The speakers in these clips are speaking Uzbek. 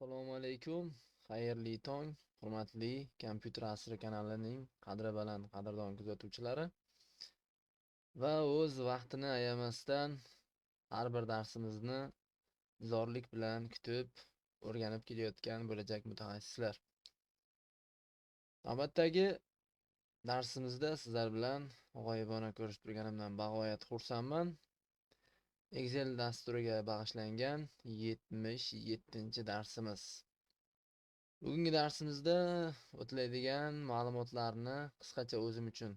Assalomu alaykum. Xayrli tong, hurmatli Kompyuter asri kanalining qadri baland qadrdon kuzatuvchilari. Va o'z vaqtini ayamasdan har bir darsimizni zorlik bilan kutib, o'rganib kelayotgan bo'lajak mutaxassislar. Navbatdagi darsimizda sizlar bilan g'oyibona ko'rishib turganimdan bag'oyat xursandman. Excel dasturiga bag'ishlangan 77-darsimiz. Bugungi darsimizda o'tiladigan ma'lumotlarni qisqacha o'zim uchun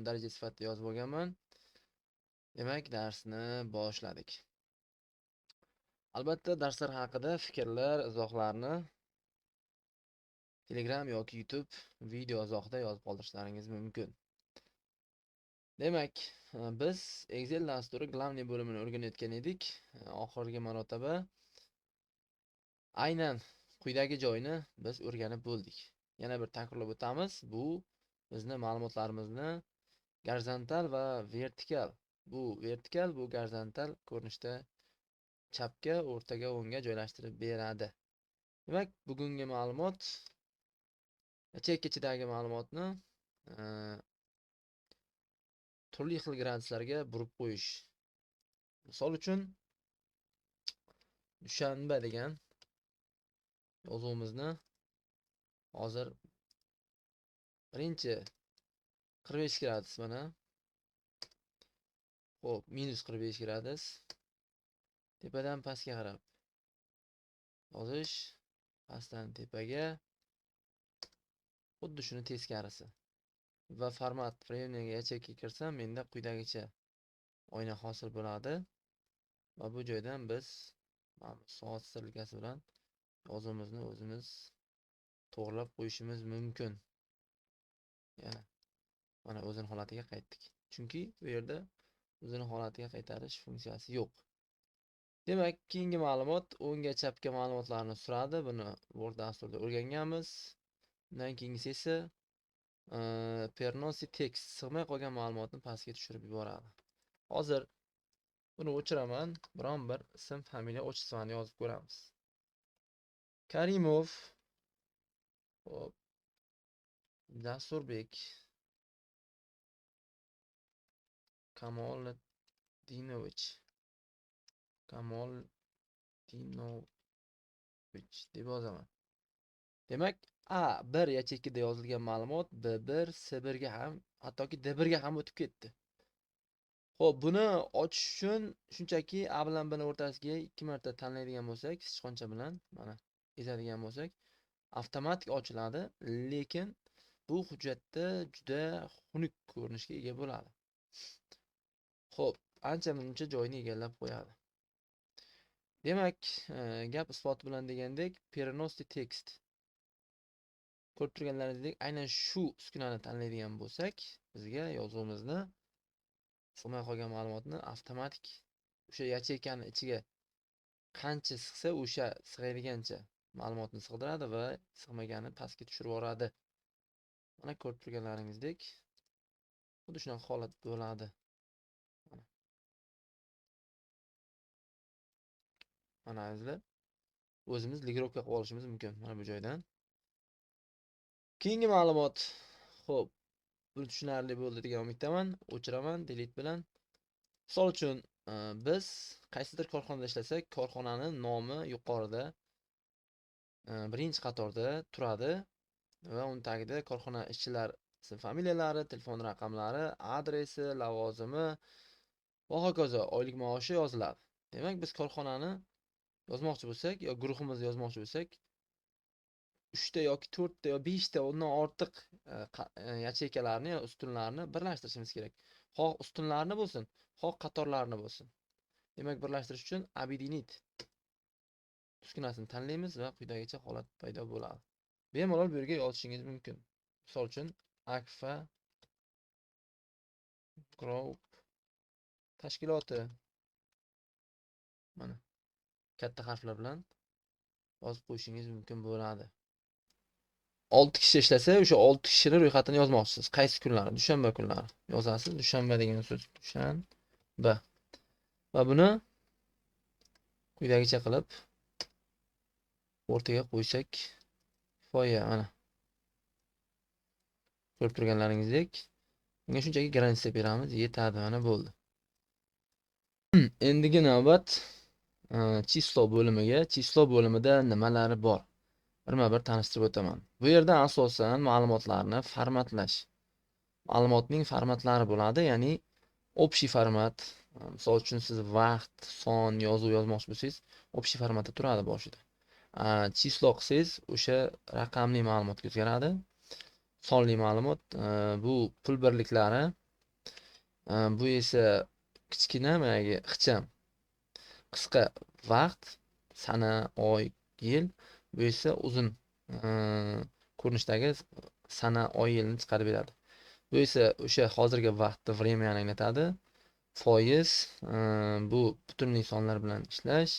daraja sifatida yozib olganman. Demak, darsni boshladik. Albatta, darslar haqida fikrlar, izohlarni Telegram yoki YouTube video izohida yozib qoldirishlaringiz mumkin. Demak, biz Excel dasturi главный bo'limini o'rganayotgan edik. Oxirgi marotaba aynan quyidagi joyni biz o'rganib bo'ldik. Yana bir takrorlab o'tamiz. Bu bizni ma'lumotlarimizni gorizontal va vertikal, bu vertikal, bu gorizontal ko'rinishda chapga, o'rtaga, o'ngga joylashtirib beradi. Demak, bugungi ma'lumot chek ichidagi ma'lumotni turli xil graduslarga burib qo'yish. Misol uchun, dushanba degan yozuvimizni hozir birinchi 45 gradus mana. Xo'p, minus 45 gradus. Tepadan pastga qarab yozish, pastdan tepaga, xuddi shuni teskarisi. Va format premyerga yacheyka kirsam, menda quyidagicha oyna hosil bo'ladi. Va bu joydan biz mana bu soat strelkasi bilan yozuvimizni o'zimiz to'g'rilab qo'yishimiz mumkin. Yana mana o'zini holatiga qaytdik. Chunki bu yerda o'zini holatiga qaytarish funksiyasi yo'q. Demak, keyingi ma'lumot o'ngga chapga ma'lumotlarni suradi. Buni Word dasturida o'rganganmiz. Undan keyingisi esa pernosi tekst sig'may qolgan ma'lumotni pastga tushirib yuboradi. Hozir buni o'chiraman, biron bir ism, familiya, отчествоni yozib ko'ramiz. Karimov, hop, Jasurbek, Kamoldinovich, Kamoldinovich deb yozaman. Demak, A1 yacheykada yozilgan ma'lumot B1, S1 ga ham, hattoki D1 ga ham o'tib ketdi. Xo'p, buni ochish uchun shunchaki A bilan B ning o'rtasiga 2 marta tanlaydigan bo'lsak, sichqoncha bilan mana ezadigan bo'lsak, avtomatik ochiladi, lekin bu hujjatda juda xunuk ko'rinishga ega bo'ladi. Xo'p, ancha muncha joyini egallab qo'yadi. Demak, gap isboti bilan degandek, переносный tekst. Ko'rib turganlaringizdek, aynan shu uskunani tanlaydigan bo'lsak, bizga yozuvimizni sig'may qolgan ma'lumotni avtomatik o'sha yacheykani ichiga qancha sig'sa, o'sha sig'adigancha ma'lumotni sig'diradi va sig'magani pastga tushirib yuboradi. Mana ko'rib turganlaringizdek, xuddi shunaqa holat bo'ladi. Mana. Mana azizlar, o'zimiz ligirovka qilib olishimiz mumkin mana bu joydan. Keyingi ma'lumot. Xo'p, bu tushunarli bo'ldi degan umiddaman. O'chiraman delete bilan. Misol uchun, biz qaysidir korxonada ishlasak, korxonaning nomi yuqorida, birinchi qatorda turadi va uning tagida korxona ishchilar ism familiyalari, telefon raqamlari, adresi, lavozimi va hokazo, oylik maoshi yoziladi. Demak, biz korxonani yozmoqchi bo'lsak yo guruhimizni yozmoqchi bo'lsak, 3 ta yoki 4 ta yo 5 ta undan ortiq yacheykalarni yo ustunlarni birlashtirishimiz kerak. Xoh ustunlarni bo'lsin, xoh qatorlarni bo'lsin. Demak, birlashtirish uchun объединить uskunasini tanlaymiz va quyidagicha holat paydo bo'ladi. Bemalol bu yerga yozishingiz mumkin. Misol uchun, Akfa Group tashkiloti. Mana katta harflar bilan yozib qo'yishingiz mumkin bo'ladi. 6 kishi ishlasa, o'sha 6 kishini ro'yxatini yozmoqchisiz. Qaysi kunlari? Dushanba kunlari yozasiz. Dushanba degan so'z, dushanba. Va buni quyidagicha qilib O'rtaga qo'ysak kifoya. Mana ko'rib turganlaringizdek, bunga shunchaki граница beramiz, yetadi, mana bo'ldi. Endigi navbat число bo'limiga. Число bo'limida nimalari bor? Birma-bir tanishtirib o'taman. Bu yerda asosan ma'lumotlarni formatlash. Ma'lumotning formatlari bo'ladi, ya'ni общий format. Misol uchun siz vaqt, son, yozuv yozmoqchi bo'lsangiz, общий formatda turadi boshida. Число qilsangiz, o'sha raqamli ma'lumotga o'zgaradi. Sonli ma'lumot, bu pul birliklari, bu esa kichkina managi ixcham qisqa vaqt, sana, oy, yil, bu esa uzun ko'rinishdagi sana, oy, yilni chiqarib beradi. Bu esa o'sha hozirgi vaqtni, время ni anglatadi. Foiz, bu butunli sonlar bilan ishlash,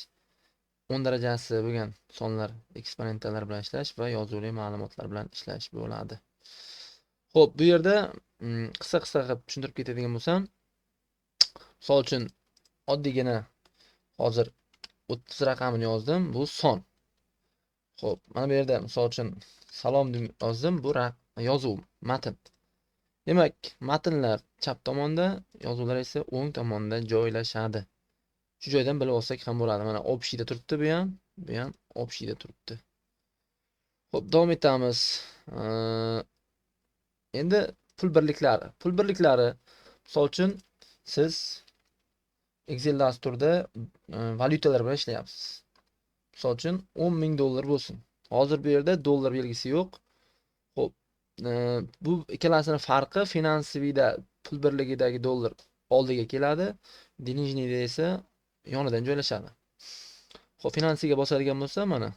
10 darajasi bo'lgan sonlar, eksponentlar bilan ishlash va yozuvli ma'lumotlar bilan ishlash bo'ladi. Xo'p, bu yerda qisqa-qisqa qilib tushuntirib ketadigan bo'lsam, misol uchun oddiygina hozir 30 raqamini yozdim, bu son. Xo'p, mana bu yerda misol uchun salom deb yozdim, bu yozuv, matn. Demak, matnlar chap tomonda, yozuvlar esa o'ng tomonda joylashadi. Shu joydan bilib olsak ham bo'ladi. Mana общий da turibdi bu ham, bu ham общий da turibdi. Xo'p, davom etamiz. Endi pul birliklari. Pul birliklari, misol uchun siz Excel dasturida valyutalar bilan ishlayapsiz. Misol uchun 10 000 dollar bo'lsin. Hozir bu yerda dollar belgisi yo'q. Xo'p, bu ikkalasini farqi финансовый da pul birligidagi dollar oldiga keladi, денежный da esa yonidan joylashadi. Xo'p, финансы ga bosadigan bo'lsam, mana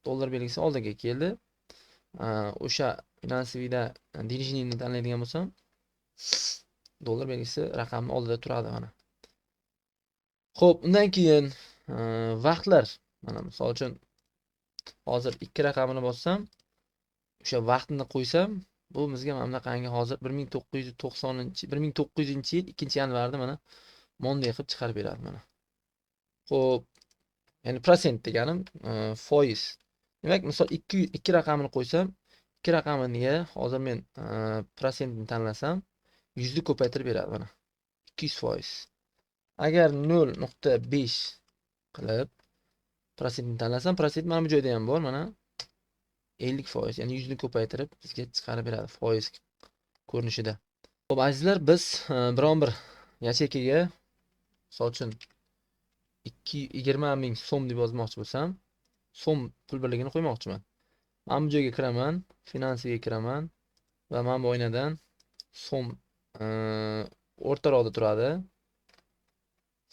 dollar belgisi oldiga keldi. O'sha финансовый da денежный ni tanlaydigan bo'lsam, dollar belgisi raqamni oldida turadi mana. Xo'p, undan keyin vaqtlar. Mana misol uchun hozir 2 raqamini bossam, o'sha vaqtni qo'ysam, bu bizga mana bunaqangi hozir 1990, 1900-yil 2-yanvarda mana monday qilib chiqarib beradi mana. Xo'p, ya'ni prosent deganim foiz. Demak, misol 2 2 raqamini qo'ysam, 2 raqaminiga hozir men prosentni tanlasam, 100 ni ko'paytirib beradi mana. 200%. Agar 0.5 qilib prosentni tanlasam, prosent mana bu joyda ham bor, mana 50%, ya'ni 100 ni ko'paytirib bizga chiqarib beradi foiz ko'rinishida. Xo'p, azizlar, biz biron bir yacheykaga misol uchun 20 000 so'm deb yozmoqchi bo'lsam, so'm pul birligini qo'ymoqchiman. Mana bu joyga kiraman, финансы ga kiraman va mana bu oynadan so'm o'rtaroqda turadi.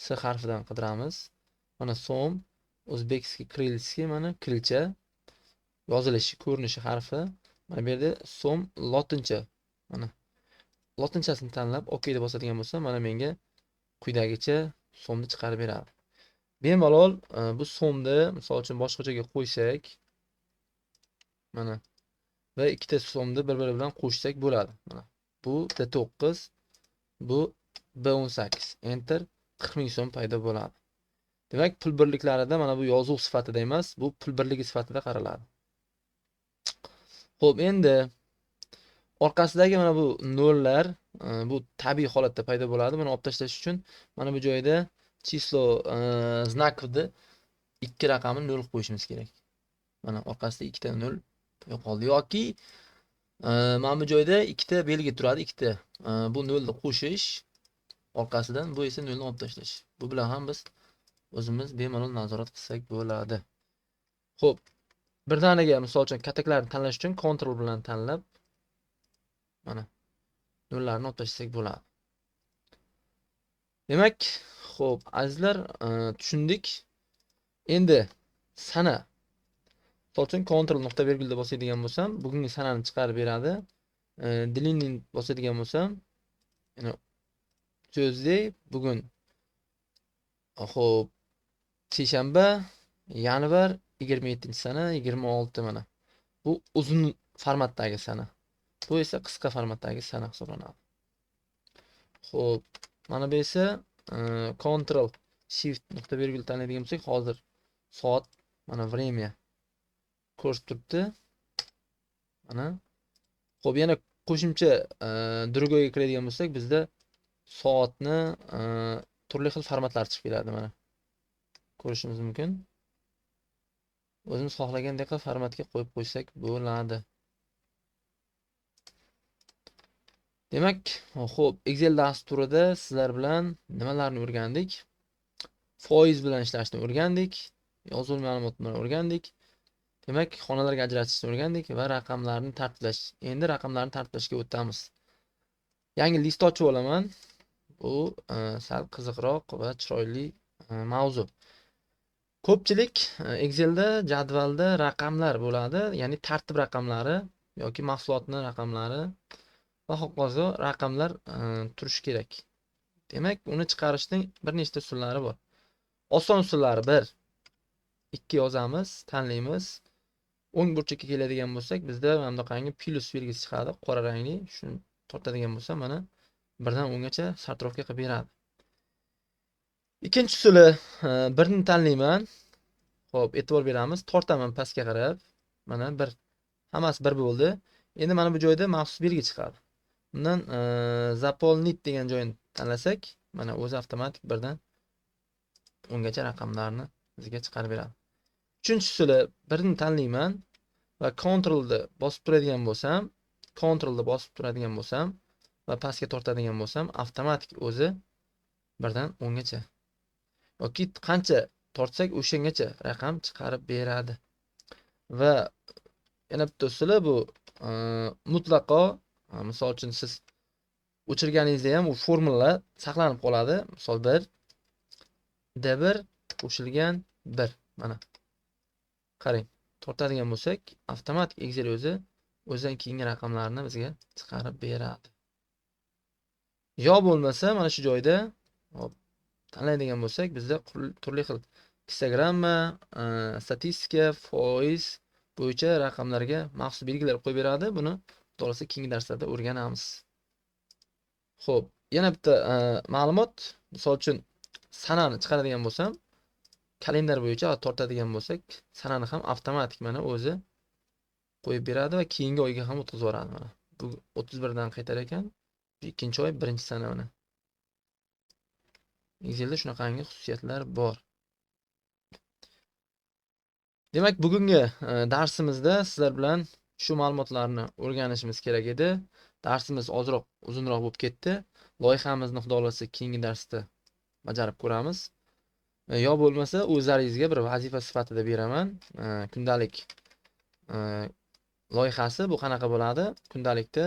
S harfidan qidiramiz. Mana so'm, узбекский кириллический, mana kirilcha yozilishi, ko'rinishi harfi. Mana bu yerda so'm lotincha. Mana lotinchasini tanlab OK deb bosadigan bo'lsam, mana menga quyidagicha so'mni chiqarib beradi. Bemalol bu so'mni misol uchun boshqa joyga qo'ysak, mana va ikkita so'mni bir-biri bilan qo'shsak bo'ladi. Mana bu D9, bu B18. Enter, 40 ming so'm paydo bo'ladi. Demak, pul birliklarida mana bu yozuv sifatida emas, bu pul birligi sifatida qaraladi. Xo'p, endi orqasidagi mana bu nollar, bu tabiiy holatda paydo bo'ladi. Buni olib tashlash uchun mana bu joyda число знаков ni ikki raqamini nol qilib qo'yishimiz kerak. Mana orqasida ikkita nol yo'qoldi yoki mana bu joyda ikkita belgi turadi, ikkita. Bu nolni qo'shish orqasidan, bu esa nolni olib tashlash. Bu bilan ham biz o'zimiz bemalol nazorat qilsak bo'ladi. Xo'p, birdaniga misol uchun kataklarni tanlash uchun Ctrl bilan tanlab mana nollarni olib tashlasak bo'ladi. Demak, xo'p, azizlar, tushundik. Endi sana. Misol uchun Ctrl nuqta vergulda bosadigan bo'lsam, bugungi sanani chiqarib beradi. Длинный bosadigan bo'lsam, yana Tuesday, bugun xo'p, seshanba, yanvar 27-sana, 26 mana. Bu uzun formatdagi sana. Bu esa qisqa formatdagi sana hisoblanadi. Xo'p, mana bu esa Ctrl Shift nuqta vergul tanlaydigan bo'lsak, hozir soat mana время Ko'rsatib turibdi. Mana. Xo'p, yana qo'shimcha другойga kiradigan bo'lsak, bizda soatni turli xil formatlar chiqib keladi mana. Ko'rishimiz mumkin. O'zimiz xohlagandek formatga qo'yib qo'ysak bo'ladi. Demak, xo'p, Excel dasturida sizlar bilan nimalarni o'rgandik? Foiz bilan ishlashni o'rgandik, yozuv ma'lumot bilan o'rgandik. Demak, xonalarga ajratishni o'rgandik va raqamlarni tartiblash. Endi raqamlarni tartiblashga o'tamiz. Yangi list ochib olaman. Bu sal qiziqroq va chiroyli mavzu. Ko'pchilik Excelda jadvalda raqamlar bo'ladi, ya'ni tartib raqamlari yoki mahsulotning raqamlari va hokazo raqamlar turishi kerak. Demak, uni chiqarishning bir nechta usullari bor. Oson usullari 1, 2 yozamiz, tanlaymiz. O'ng burchakka keladigan bo'lsak, bizda mana bunaqangi plus belgisi chiqadi, qora rangli. Shuni tortadigan bo'lsam, mana birdan o'ngacha sortirovka qilib beradi. Ikkinchi usuli, birni tanlayman. Xo'p, e'tibor beramiz, tortaman pastga qarab. Mana 1. Hammasi 1 bo'ldi. Endi mana bu joyda maxsus belgi chiqadi. Bundan zaполнить degan joyini tanlasak, mana o'zi avtomatik birdan o'ngacha raqamlarni bizga chiqarib beradi. Uchinchi usuli, birni tanlayman va Ctrl ni bosib turadigan bo'lsam, Ctrl ni bosib turadigan bo'lsam va pastga tortadigan bo'lsam, avtomatik o'zi birdan o'ngacha yoki qancha tortsak o'shangacha raqam chiqarib beradi. Va yana bitta usuli bu mutlaqo, misol uchun siz o'chirganingizda ham u formula saqlanib qoladi. Misol 1 D1 qo'shilgan 1. Mana qarang, tortadigan bo'lsak, avtomatik Excel o'zi o'zidan keyingi raqamlarni bizga chiqarib beradi. Yo bo'lmasa mana shu joyda hop tanlaydigan bo'lsak, bizda turli xil histogramma, statistika, foiz bo'yicha raqamlarga maxsus belgilar qo'yib beradi. Buni to'g'risi keyingi darslarda o'rganamiz. Xo'p, yana bitta ma'lumot, misol uchun sanani chiqaradigan bo'lsam, kalendar bo'yicha tortadigan bo'lsak, sanani ham avtomatik mana o'zi qo'yib beradi va keyingi oyga ham o'tkazib yuboradi mana. Bu 31 dan qaytar ekan, ikkinchi oy 1-sana mana. Excelda shunaqangi xususiyatlar bor. Demak, bugungi darsimizda sizlar bilan shu ma'lumotlarni o'rganishimiz kerak edi. Darsimiz ozroq uzunroq bo'lib ketdi. Loyihamizni xudo xolasa keyingi darsda bajarib ko'ramiz. Yo bo'lmasa o'zlaringizga bir vazifa sifatida beraman. Kundalik loyihasi bu qanaqa bo'ladi? Kundalikda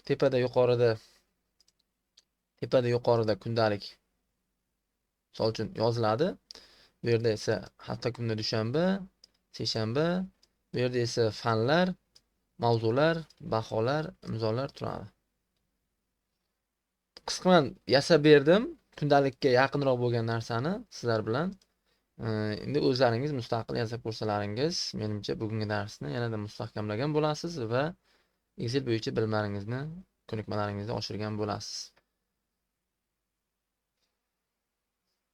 tepada yuqorida kundalik misol uchun yoziladi. Bu yerda esa hafta kuni dushanba, seshanba, bu yerda esa fanlar, mavzular, baholar, imzolar turadi. Qisman yasab berdim. Kundalikka yaqinroq bo'lgan narsani sizlar bilan endi o'zlaringiz mustaqil yasab ko'rsalaringiz, menimcha bugungi darsni yanada mustahkamlagan bo'lasiz va Excel bo'yicha bilimlaringizni, ko'nikmalaringizni oshirgan bo'lasiz.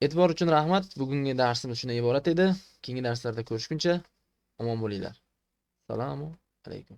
E'tibor uchun rahmat. Bugungi darsimiz shundan iborat edi. Keyingi darslarda ko'rishguncha omon bo'linglar. Assalomu alaykum.